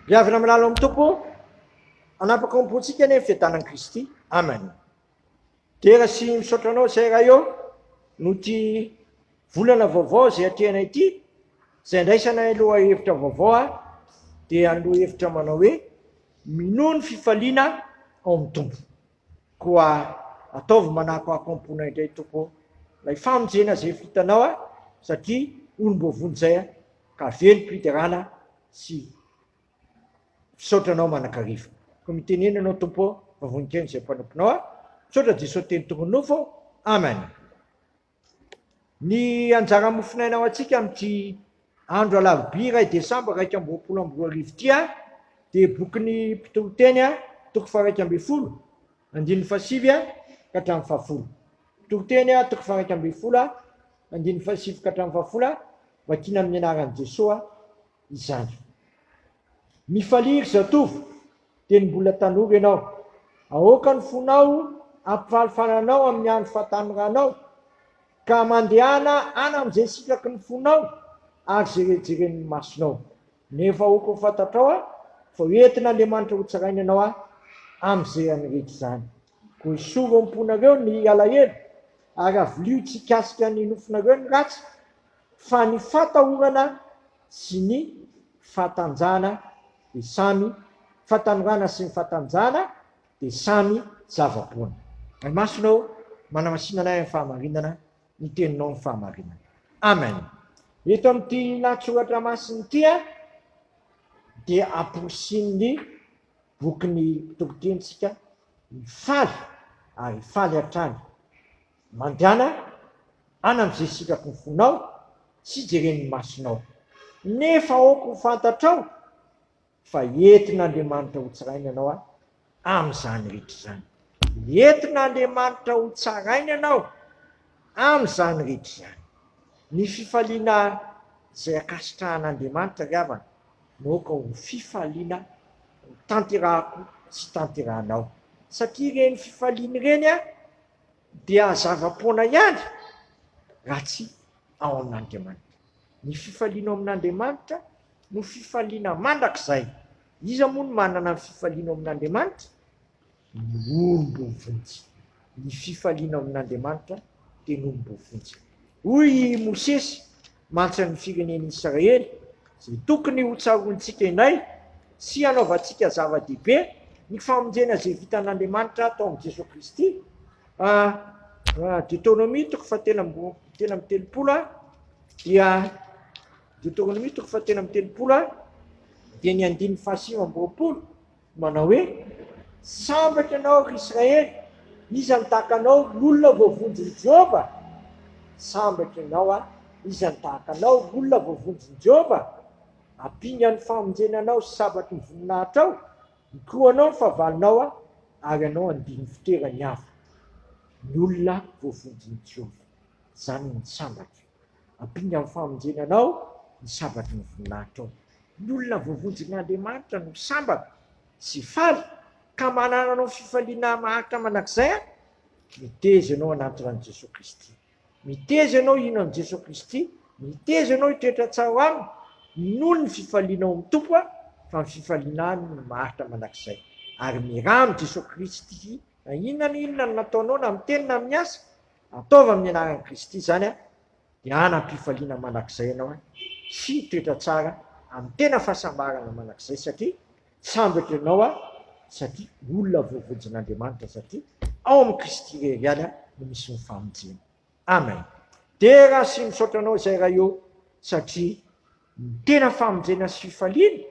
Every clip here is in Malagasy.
Ry havana malala ao amin'ny Tompo, hanapaka ao am-pontsika anie ny fiadanan'i Kristy. Amen. Dera sy misaotra anao izay Ray ô, noho ity volana vaovao izay atrehanay ity, izay andraisanay lohahevitra vaovao a, dia ny lohahevitra manao hoe minoa ny fifaliana ao amin'ny Tompo. Koa ataovy manakoako am-ponay indray Tompo ô, ilay famonjena izay efa hitanao a, satria olom-boavonjy izay a, ka velom-piderana sy fisaotra anao manakariva. Koa mitenena anao Tompo ô, fa vonon-keno izay mpanomponao a, misaotra Jesosy teny tonga nofo ô, Amen. Ny anjara mofonaina ho antsika amin'ity andro alarobia iray desambra 2021 ity dia bokin'ny Mpitoriteny toko faha-11 andininy fahasivy ka hatramin'ny fahafolo. Mpitoriteny toko faha-11 andininy fahasivy ka hatramin'ny fahafolo, vakina amin'ny anaran'i Jesoa izany. Mifalia ry zatovo, dieny mbola tanora ianao. Aoka ny fonao hampifalifaly anao amin'ny andro fahatanoranao, ka mandehana any amin'izay sitraky ny fonao ary izay jeren'ny masonao. Nefa aoka ho fantatrao fa ho entin'Andriamanitra hotsaraina ianao amin'izay any rehetra izany. Koa esory ao am-ponareo ny alahelo, ary avilio tsy hikasika ny nofonareo ny ratsy, fa ny fatahorana sy ny fahatanjahana dia samy fahatanorana sy ny fahatanjahana dia samy zava-poana. Ray Masina ô, manamasina anay amin'ny fahamarinana, ny teninao ny fahamarinana. Amen. Eto amin'ity lahatsoratra masina ity dia amporisihin'ny bokin'ny mpitoriteny isika hifaly ary hifaly hatrany. Mandehana any amin'izay sitraky ny fonao sy jeren'ny masonao. Nefa aoka ho fantatrao fa entin'Andriamanitra hotsaraina ianao amin'izany rehetra izany. Entin'Andriamanitra hotsaraina ianao amin'izany rehetra izany. Ny fifaliana izay ankasitrahan'Andriamanitra ry havana no aoka ho fifaliana ho tanterahako sy tanterahanao. Satria ireny fifaliana ireny dia zava-poana ihany raha tsy ao amin'Andriamanitra. Ny fifaliana ao amin'Andriamanitra no fifaliana mandrakizay. Iza moa no manana ny fifaliana ao amin'Andriamanitra? Ny olom-boavonjy. Ny fifaliana ao amin'Andriamanitra dia ny olom-boavonjy. Hoy i Mosesy mantsy amin'ny firenen'Israely, izay tokony hotsaroantsika indray sy hanaovantsika zava-dehibe ny famonjena izay vitan'Andriamanitra tao amin'i Jesoa Kristy, Deoteronomia toko fahatelo amby 33 dia Deoteronomia toko fahatelo amby 30 dia ny andininy faha-29 Manao hoe, Sambatra ianao, ry Israely! Iza no tahaka anao, ry olona voavonjin'i Jehovah? Sambatra ianao, iza no tahaka anao, ry olona voavonjin'i Jehovah? Ampingan'ny famonjena anao sy sabatry ny voninahitrao, Hikohanao ny fahavalonao, ary ianao handia ny fitoerany avo. Ny olona voavonjin'i Jehovah, izany no sambatra. Ampingan'ny famonjena anao ny sabatry ny voninahitrao. Ny olona voavonjin'Andriamanitra no sambatra sy faly ka manana anao fifaliana maharitra mandrakizay an! Miteza ianao hanatona an'i Jesoa Kristy. Miteza ianao hino an'i Jesoa Kristy. Miteza ianao hitoetra tsara ao Aminy. Minoa ny fifaliana ao amin'ny Tompo an, fa ny fifaliana any no maharitra mandrakizay. Ary miraha amin'i Jesoa Kristy na inona na inona no nataonao na amin'ny teny na amin'ny asa, ataovy amin'ny anaran'i Kristy izany an! dia hanam-pifaliana mandrakizay ianao sy hitoetra tsara amin'ny tena fahasambarana mandrakizay satria sambatra ianao satria olona voavonjin'Andriamanitra satria ao amin'i Kristy irery ihany no misy ny famonjena. Amen. Dera sy misaotra anao izay Ray ô satria ny tena famonjena sy fifaliana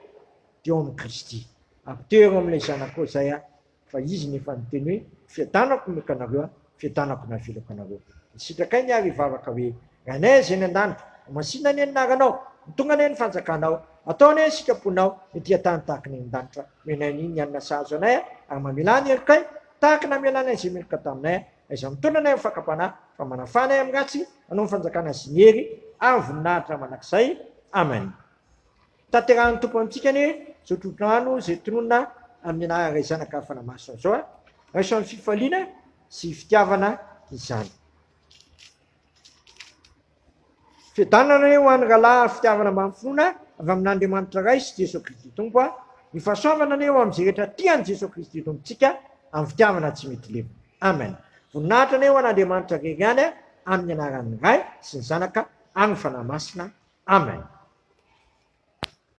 dia ao amin'i Kristy. Ampitero amin'ilay zanakao izay aho Fa izy no efa niteny hoe, Fiadanako no omeko anareo, fiadanako no avelako anareo. Ny sitrakay ny ary hivavaka hoe, Rainay izay any an-danitra, ho masina anie ny anaranao, ho tonga anie ny fanjakanao, atao anie ny sitraponao, ety an-tany tahaka ny any an-danitra. Omenay anio ny hanina sahaza anay, ary mamelà ny helokay, tahaka ny namelanay izay meloka taminay. Aiza mitondra anay amin'ny fakam-panahy, fa manafaha anay amin'ny ratsy, anao ny fanjakana sy ny hery ary ny voninahitra mandrakizay. Amen. Tanterahan'ny Tompo amintsika anie izao tsodrano izay tononina amin'ny anaran'ny Ray Zanaka ary Fanahy Masina izao a! Raiso amin'ny fifaliana sy fitiavana izany. Fiadanana anie ho an'ny rahalahy ary fitiavana mbamin'ny finoana avy amin'Andriamanitra Ray sy Jesoa Kristy Tompo a! Ny fahasoavana anie ho amin'izay rehetra tia an'i Jesoa Kristy Tompontsika amin'ny fitiavana tsy mety levona. Amen. Voninahitra anie ho an'Andriamanitra irery ihany amin'ny anaran'ny Ray sy ny Zanaka ary ny Fanahy Masina. Amen.